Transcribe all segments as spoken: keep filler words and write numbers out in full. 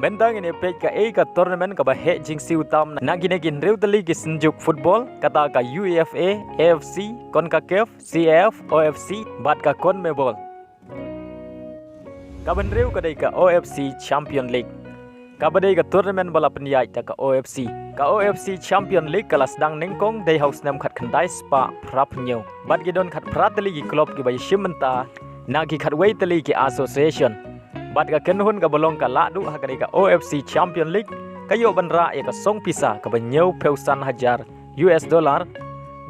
Mynta ngin ïa peit kaei ka tournament kaba heh jingsiew tam na kine ki hynriew tylli ki synjuk football, kata ka UEFA, AFC, CONCACAF, CAF, OFC bad ka CONMEBOL. Kaba hynriew ka dei ka OFC Champion League, kaba dei ka tournament ba la pynïaid da ka OFC. Ka OFC Champion League ka la sdang nyngkong dei ha u snem khatkhyndai spah phraphew hynñiew, bad ki don khatphra tylli ki club kiba ïashim bynta na ki khatwei tylli ki association. Bad ka kynhun kaba long ka lahduh ha kane ka OFC Champion League ka ïoh ban rah ïa ka song pisa kaba hynñiewphew san hajar US dollar,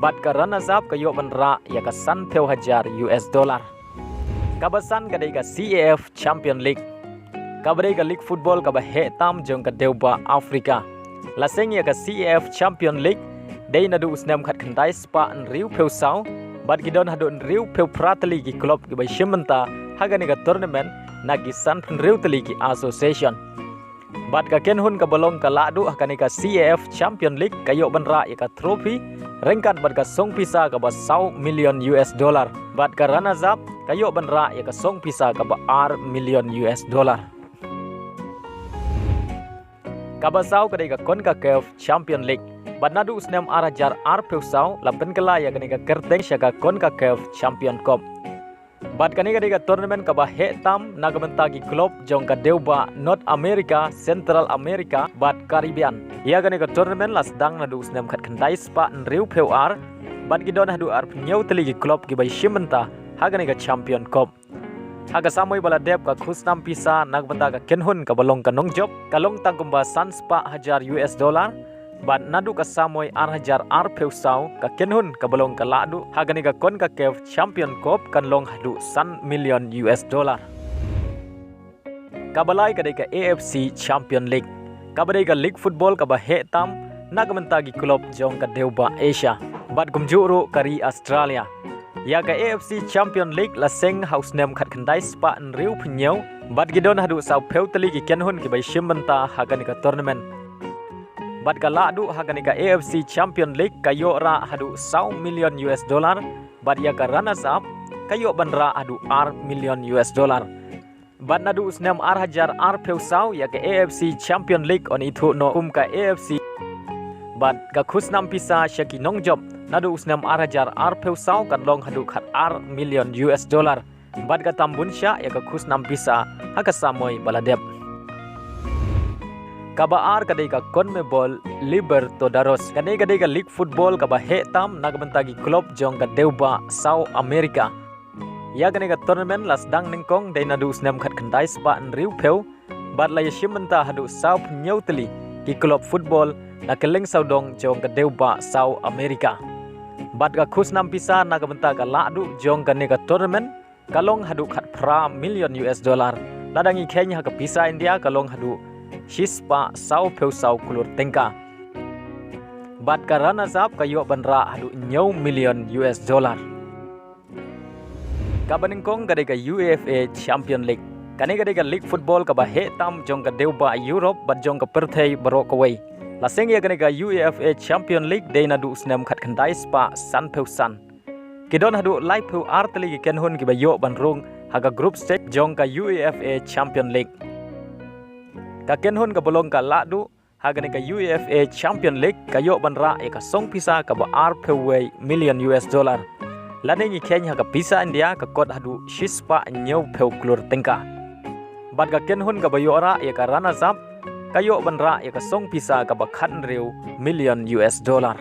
bad ka runners up ka ïoh ban rah ïa ka sanphew hajar US dollar. Kaba san ka dei ka CAF Champion League, kaba dei ka league football kaba heh tam jong ka dewbah Africa. La seng ïa ka CAF Champion League dei naduh u snem khatkhyndai spah hynriewphew saw, bad ki don haduh hynriewphew phra tylli ki club kiba ïashim bynta ha kane ka tournament na ki sanphew hynriew tylli ki association. Bad ka kynhun kaba long ka lahduh ha kane ka CAF Champion League ka ïoh ban rah ïa ka trophy ryngkat bad ka song pisa kaba saw million US dollar, bad ka runners up ka ïoh ban rah ïa ka song pisa kaba ar million US dollar. Kaba saw ka dei ka CONCACAF Champion League, bad naduh u snem ar hajar arphew saw la pynkylla ïa kane ka kyrteng sha ka CONCACAF Champion Cup. Bad kane ka dei ka tournament kaba heh tam na ka bynta ki club jong ka dewbah North America, Central America bad Caribbean. Ïa kane ka tournament la sdang naduh u snem khatkhyndai spah hynriewphew ar, bad ki don haduh arphew hynñiew tylli ki club kiba ïashim bynta ha kane ka Champion Cup. Ha ka samoi ba la dep ka khusnam pisa na ka bynta ka kynhun kaba long ka nongjop ka long tang kumba san spah hajar US dollar, bad naduh ka samoi ar hajar arphew saw ka kynhun kaba long ka lahduh ha kane ka CONCACAF Champion Cup kan long haduh san million US dollar. Kaba lai ka dei ka AFC Champion League, kaba dei ka league football kaba heh tam na ka bynta ki club jong ka dewbah Asia bad kumjuh ruh ka ri Australia. Ïa ka AFC Champion League la seng ha u snem khatkhyndai spah hynriewphew hynñiew, bad ki don haduh sawphew tylli ki kynhun kiba ïashim bynta ha kane ka tournament. Bad ka lahduh ha kane ka AFC Champion League ka ïoh rah haduh saw million US dollar, bad ïa ka runners up ka ïoh ban rah haduh ar million US dollar. Bad naduh u snem ar hajar arphew saw ïa ka AFC Champion League yn ithuh noh kum ka AFC. Bad ka khusnam pisa sha ki nongjop naduh u snem ar hajar arphew saw kan long haduh khatar million US dollar. Bad ka tam bun shah ïa ka khusnam pisa ha ka samoi ba la dep. Kaba ar ka dei ka CONMEBOL Libertadores. Kane ka dei ka league football kaba heh tam na ka bynta ki club jong ka dewbah South America. Ïa kane ka tournament la sdang nyngkong dei naduh u snem khatkhyndai spah hynriewphew, bad la ïashim bynta haduh sawphew hynñiew tylli ki club football na kylleng sawdong jong ka dewbah South America. Bad ka khusnam pisa na ka bynta ka lahduh jong kane ka tournament ka long haduh khatphra million US dollar. Lada ngi kheiñ ha ka pisa India ka long haduh shispah sawphew saw klur tyngka. Bad ka runners up ka ïoh ban rah haduh hynñiew million US dollar. Kaba nyngkong ka dei ka UEFA Champion League. Kane ka dei ka league football kaba heh tam jong ka dewbah Europe bad jong ka pyrthei baroh kawei. La seng ïa kane ka UEFA Champion League dei naduh u snem khatkhyndai spah sanphew san. Ki don haduh laiphew ar tylli ki kynhun kiba ïoh ban rung ha ka group stage jong ka UEFA Champion League. Ka kynhun kaba long ka lahduh ha kane ka UEFA Champion League ka ïoh ban rah ïa ka song pisa kaba arphew wei million US dollar. Lada ngi kheiñ ha ka pisa India ka kot haduh shispah hynñiewphew klur tyngka. Bad ka kynhun kaba ïoh rah ïa ka runners up ka ïoh ban rah ïa ka song pisa kaba khathynriew million US dollar.